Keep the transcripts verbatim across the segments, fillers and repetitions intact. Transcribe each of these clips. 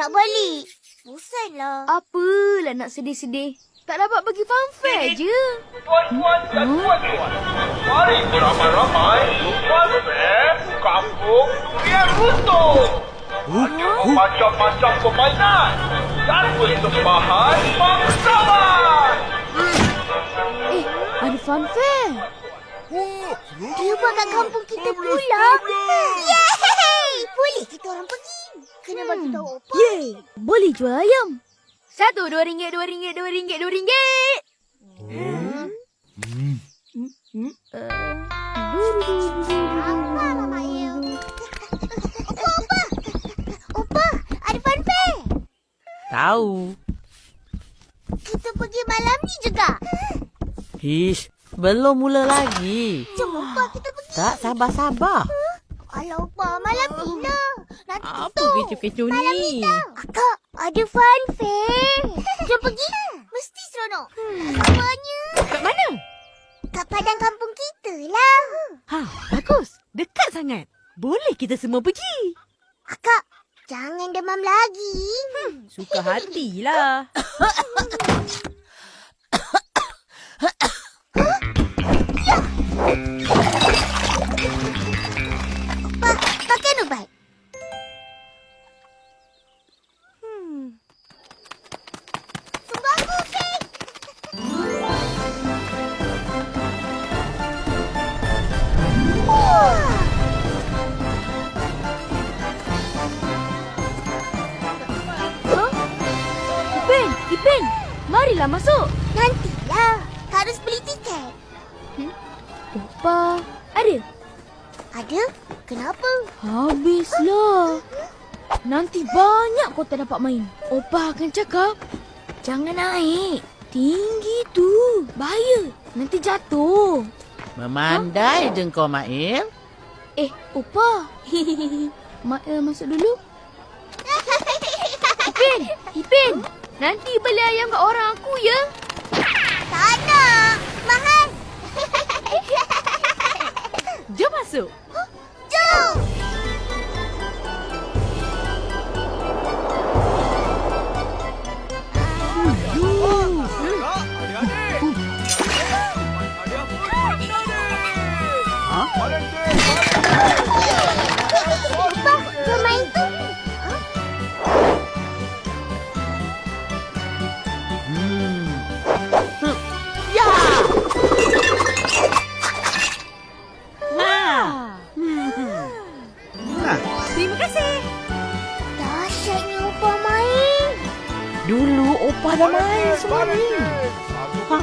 Nak balik. Bosan lah. Apalah nak sedih-sedih. Tak dapat pergi funfair je. Tuan-tuan dan puan-puan, mari beramai-ramai ke funfair Kampung Durian Runtuh. Ada macam-macam permainan dan persembahan bangsawan. Eh, ada funfair. Tiba kat kampung kita pula. Yeay! Boleh kita orang pergi. Kena bagi tahu Opa. Yeay! Boleh jual ayam. Satu, dua ringgit, dua ringgit, dua ringgit, dua ringgit. Hmm. Eh, Opa, Mama Ayu. Opa, Opa. Opa, ada funfair. Tahu. Kita pergi malam ni juga. Ish, belum mula lagi. Jom, Opa, kita pergi. Tak sabar-sabar. Alah, Opa, malam ni lah. Nanti Apa tu. kecoh-kecoh Malam ni ni? Tau. Akak, ada funfair. Jom pergi. Mesti seronok. Hmm. Tak sabarnya. Kat mana? Kat padang kampung kita lah. Ha, bagus. Dekat sangat. Boleh kita semua pergi. Akak, jangan demam lagi. Hmm, suka hatilah. Pa-, pakai ubat. Hmm. Sungguh aku, King. Wah. Hah? Ipin, Ipin, marilah masuk. Nantilah, harus beli tiket. Hmm? Opa, ada? Ada? Kenapa? Habislah. Nanti banyak kau tak dapat main. Opa akan cakap, "Jangan naik. Tinggi tu. Bahaya. Nanti jatuh." Memandai je engkau, Mail. Eh, Opa. Mail masuk dulu. Ipin, Ipin, nanti beli ayam kat orang aku, ya? Tak nak, mahal. Jom masuk. Jom. Bah, pemain tu. Hmm. Ya. Nah. Hmm. Nah. Terima kasih. Dahsyatnya Opa main. Dulu Opa dah main semua ni. Ha.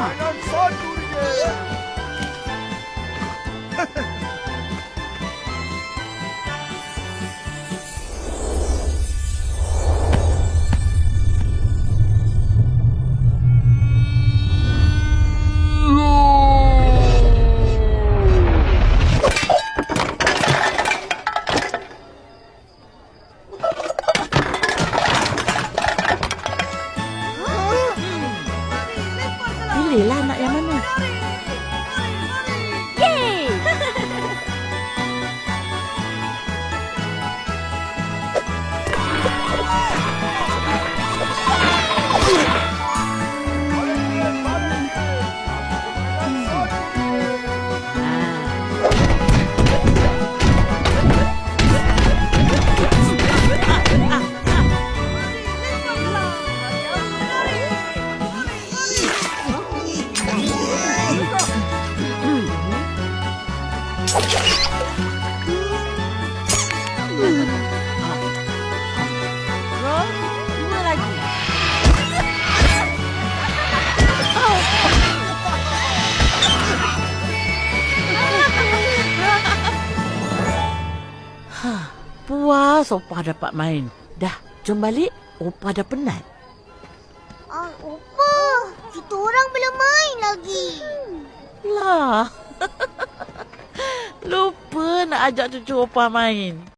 Pilihlah nak yang mana. Yeay! Hah, puas Opa dapat main. Dah, jom balik. Opa dah penat. Ah, Opa, kita orang belum main lagi. Lah. Lupa nak ajak cucu Opa main.